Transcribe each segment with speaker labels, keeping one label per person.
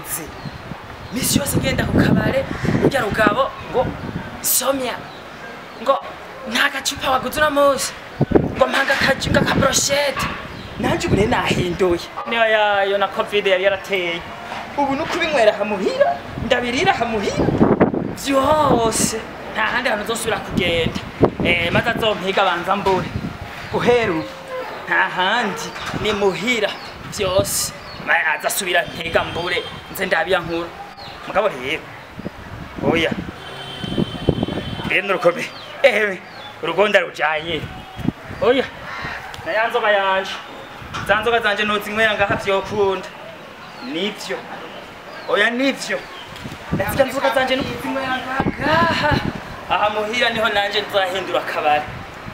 Speaker 1: Bigeze misi yose ngenda ku kabare urya rugabo ngo somya ngo nta gacupa waguze uno munsi ngo mpanga akajunga ka brochette nanje ubu rero nahinduye niyo yayo na covid yari yarateye ubu no kubinywera hamuhira ndabirira hamuhira vyose nta handi hantu nzosubira kugenda maze azompiga banza mbure guhera ubu nta handi ni muhira vyose azasubira ntiga mbure nze ndabiya nkuru mugabo rero oya rero nurukome urugonda rujanye oya na ya nzoga yanje za nzoga zanje nozinywera ngaha vyokunda nivyo oya nivyo zirya nzoga zanje nozinywera ngaha aha muhira niho nanje nzahindura akabari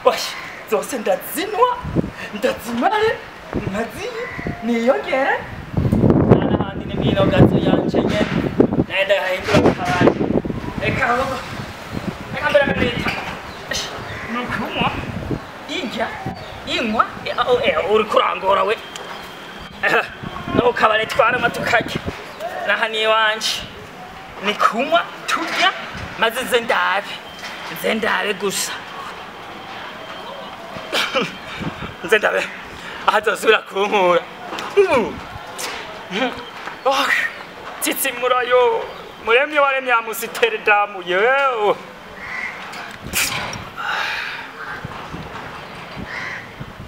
Speaker 1: oya zose ndazinwa ndazimare nkaziye niyongere n'ahandi ni mwino gazo yanje nyene naye ndahindura akabari reka ahubwo reka mbere mbere nukunywa irya inywa uri kurangora we no kabare twarama tukarya naha ni iwanje ni kunywa turya maze nze ndabe gusa nze ndabe ahazosubira kunkura tsitsimurayo muremye waremye amusiterdamu yewe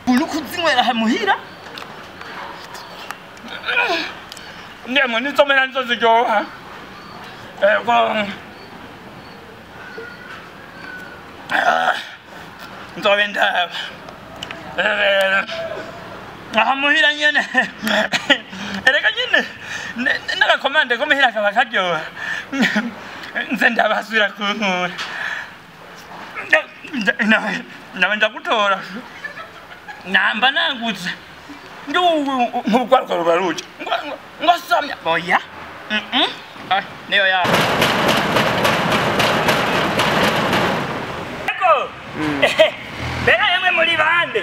Speaker 1: ulukuzinywera muhira ndemwe nizomera nizo ziryoha ego nzobe ndaba aha muhira nyene erega nyene n'agakomande ko muhira kaba karyoha nze ndabasubira kunkura nawe ndagutora namba nangutse nk'urwaruka ruba ruje ngo somya oya niyo ya ego mbega yemwe muri bande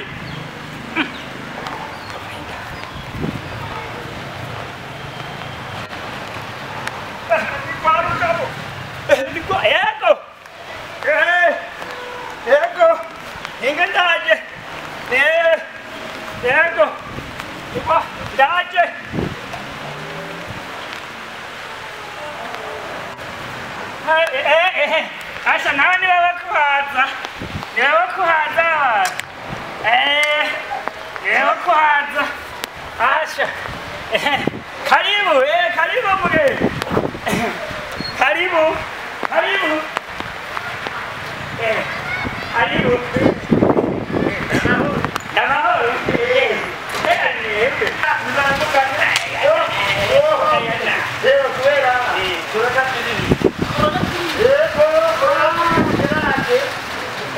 Speaker 1: ego ego inga ndaje ego ndaje asha nawe niwe bakuhaza niwe bakuhaza niwe bakuhaza asha karibu karibu muge karibu karibu karibu namahoro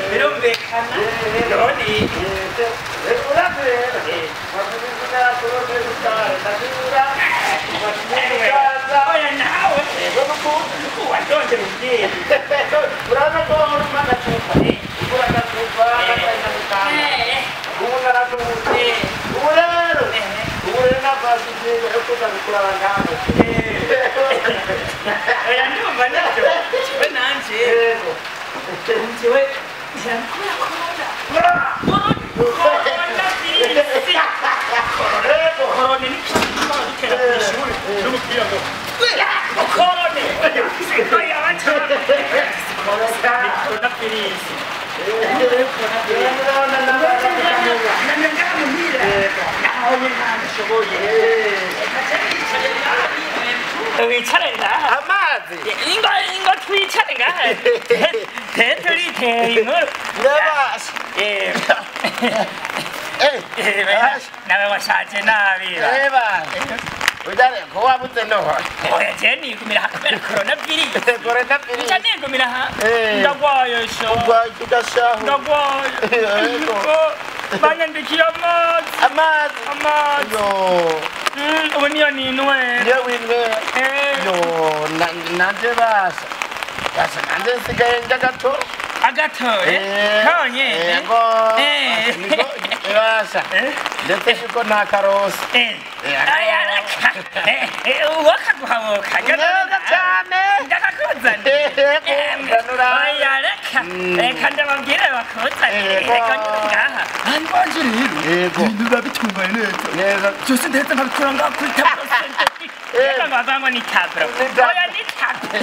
Speaker 1: birumvikana none oya nawe wandondera ubwenge oya ndumva navyo jewe nanje jewe wicare ngaha
Speaker 2: amazi
Speaker 1: ingo ingo twicare ngaha teturi inkuru
Speaker 2: ndabasha
Speaker 1: nawe washaje nabi
Speaker 2: ujane ko wabuze noho
Speaker 1: oya je nigumira kubera coronavirus
Speaker 2: coronavirus
Speaker 1: nca nigumira ha ndagwaye sho
Speaker 2: ugwaye ugashaho
Speaker 1: ndagwaye banyandikiye amazi
Speaker 2: amazi
Speaker 1: amazi
Speaker 2: yo
Speaker 1: ubu niyo ninywera
Speaker 2: niyo winywera yo nanje basha basha nanje nsigaye ndya gato
Speaker 1: agatoye konyene
Speaker 2: yego basha Ndetse yuko nta karosi.
Speaker 1: Aya reka. Uwo kaguhabuka.
Speaker 2: Neza cyane.
Speaker 1: Ndakakuzanira. Oya reka. Reka ndababwire bakuzanire. Reka ngaha. Hanyuma rero.
Speaker 2: Yego.
Speaker 1: Ibintu biba bitunganye neza.
Speaker 2: Neza.
Speaker 1: Byose ndahita nkabikora ngaha kuri taburo. Reka ngo ni taburo. Oya ni taburo.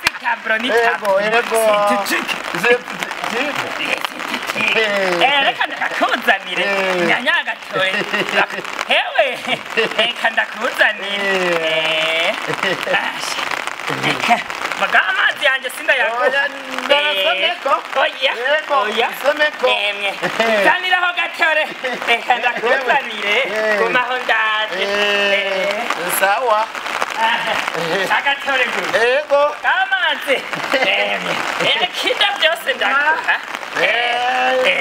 Speaker 1: Si taburo ni taburo.
Speaker 2: Yego.
Speaker 1: Synthétique.
Speaker 2: Synthétique.
Speaker 1: Reka ndakakuzanire. Nyanyagatoye. Hewe. Reka ndakuzanire. Reka. Maga amazi yanjye sindayaguha.
Speaker 2: Oya ndasomeko.
Speaker 1: Oya. Oya.
Speaker 2: Someko.
Speaker 1: Emwe. Zaniraho gatore. Reka ndakuzanire. Gumaho ndaje.
Speaker 2: Sawa.
Speaker 1: Agatore gusa.
Speaker 2: Yego.
Speaker 1: Amazi. Emwe. Kinda byose ndaguha. Emwe.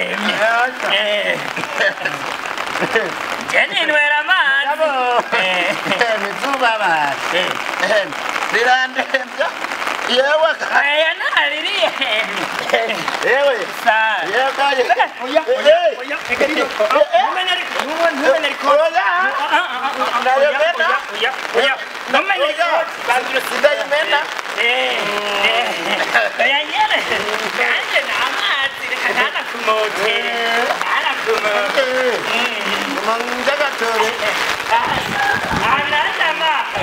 Speaker 1: Je ninywera amazi.
Speaker 2: Nitubabase. Rirandembya. Yewe.
Speaker 1: Oya naririye.
Speaker 2: Yewe.
Speaker 1: Sawa.
Speaker 2: Yewe.
Speaker 1: Oya. Oya. Ntumene ariko.
Speaker 2: Oya.
Speaker 1: Oya. Oya. Ntumene ariko.
Speaker 2: Ndayimena.
Speaker 1: Oya nyene. Nanjye ni amazi reka ntanakumotere. Ntanakumotere.
Speaker 2: Njagatore.
Speaker 1: Nanjye amazi.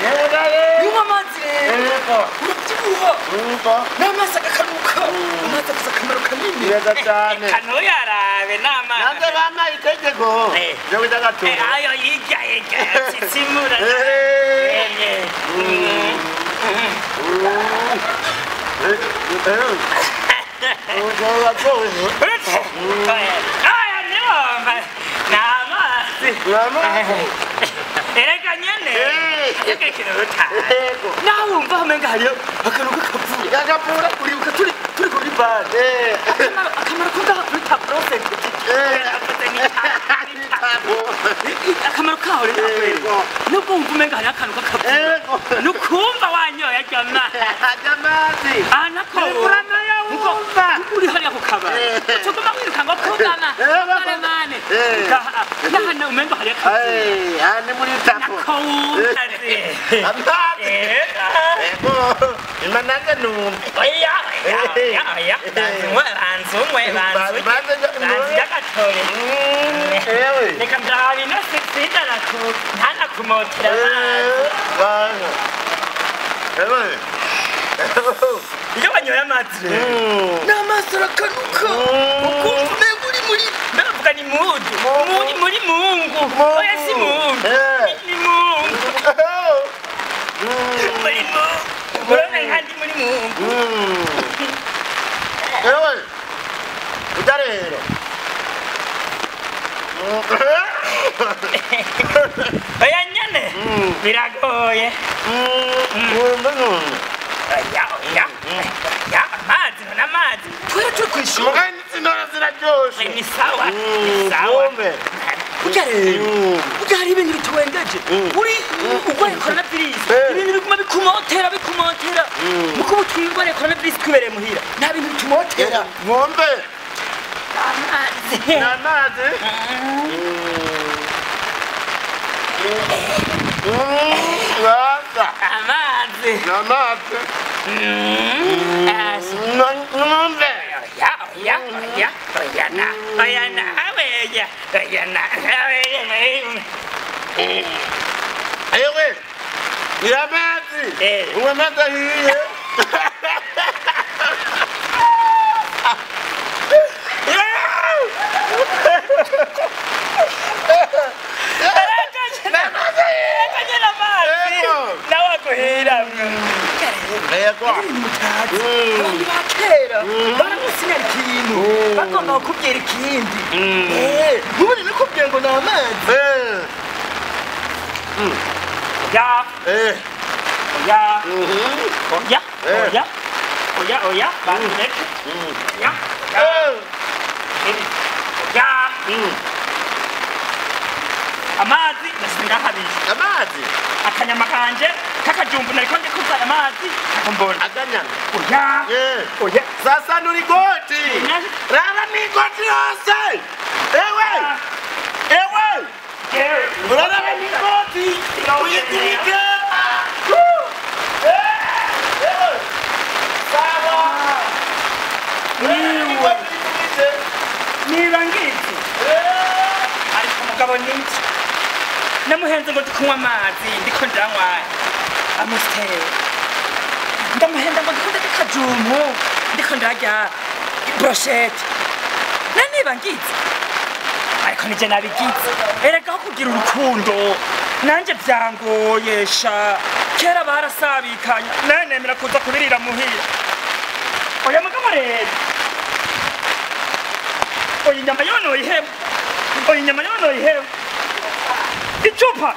Speaker 2: Yewe.
Speaker 1: Unywa amazi rero.
Speaker 2: Yego.
Speaker 1: Urabyibuha.
Speaker 2: Yego.
Speaker 1: N'amazi agakanuka. Amazi afite akamaro kanini.
Speaker 2: Neza cyane.
Speaker 1: Reka ntuyarabe n'amazi.
Speaker 2: Nanjye bampaye itegeko. Ryo kujagatore.
Speaker 1: Ayo hirya hirya tsitsimura. Aya niwumva ni amazi. Erega nyene. Ariko ikintu utazi. Nawe wumva umenga hariyo akantu k'akavura.
Speaker 2: Kakavura.
Speaker 1: Uribuka turi kuri bare. Akamaro ko ngaha kuri taburo synthétique. Akamaro kaho rero akorerwa. Nubwo wumva umenga hariyo akantu k'akavura. Nukumva wanyoye arya amazi.
Speaker 2: Amazi.
Speaker 1: Nako. Uri hariya ku kabari. Utuguma wiruka ngo kugama. Karemane. Nahano umenga hariyo akavura.
Speaker 2: Aha ni muri tapo.
Speaker 1: Nako wumva.
Speaker 2: Amazi. Yego. Imanange numve.
Speaker 1: Oya, oya, oya. Banza unywe, banza unywe, banza agatore.
Speaker 2: Yewe.
Speaker 1: Reka ndabe ino ntanakumotera amazi.
Speaker 2: Yewe.
Speaker 1: Iyo wanyoye amazi rero n'amazi arakanuka. Ukumva umenga uri muri ndavuga ni mudu. Muri Mungu. Oya si Mungu. Ni Mungu. Muri Mungu. Urabona nka ndi muri Mungu.
Speaker 2: Yewe. Ujya rero.
Speaker 1: Oya nyene. Biragoye. Oya oya. Oya amazi n'amazi. Twari turi kwishuri.
Speaker 2: Mugani zinora ziraryoshe.
Speaker 1: Ni sawa. Ni sawa. Burya rero. Burya hari ibintu bituwengeje. Uri urwaye coronavirus. Ibintu biguma bikumotera bikumotera. Muko ubu twirwariye coronavirus twibereye muhira. Nta bintu bitumotera.
Speaker 2: Mwumve.
Speaker 1: Amazi.
Speaker 2: Ni amazi.
Speaker 1: Amazi.
Speaker 2: Ni amazi. Mwumve.
Speaker 1: Oya oya oya oya na oya na oya oya na oya.
Speaker 2: Yewe. Ni amazi. Unywa amazi ahiye.
Speaker 1: Abantu ba kera baramusinyara ikintu bagomba kukubwira ikindi. Ubundi nakubwiye ngo ni amazi. Oya. Oya. Oya. Oya. Oya oya. Banzureke. Oya. Oya. Amazi ndasubira habiri.
Speaker 2: Amazi.
Speaker 1: Aka Akanyama kanje kakajumbu nariko ndikuza amazi kakumbona.
Speaker 2: Akanyama.
Speaker 1: Oya.
Speaker 2: Eh.
Speaker 1: Oya.
Speaker 2: Sasa nurigoti.
Speaker 1: Naje-
Speaker 2: Rara nigoti yose. Ewe. Ewe.
Speaker 1: Jewe.
Speaker 2: Uraraba nigoti. Uyikubite. Ewe. Sawa.
Speaker 1: Niwe.
Speaker 2: Nigoti uyikubite.
Speaker 1: Niba ngizi. Ariko mugabo niki namuhenze ngo ndikunywa amazi, ndiko ndanywa amusiteri. Ndamuhenda ngo ndiko ndarya akajumpu, ndiko ndarya broshete, na niba ngizi, ariko nije nabigize. Erega aho kugira urukundo nanje vyangoye sha. Kera barasabikanya, nanemera kuza kubirira muhira. Oya mugabo rero, oya inyama yonoye ihema, oya inyama yonoye ihema, icupa.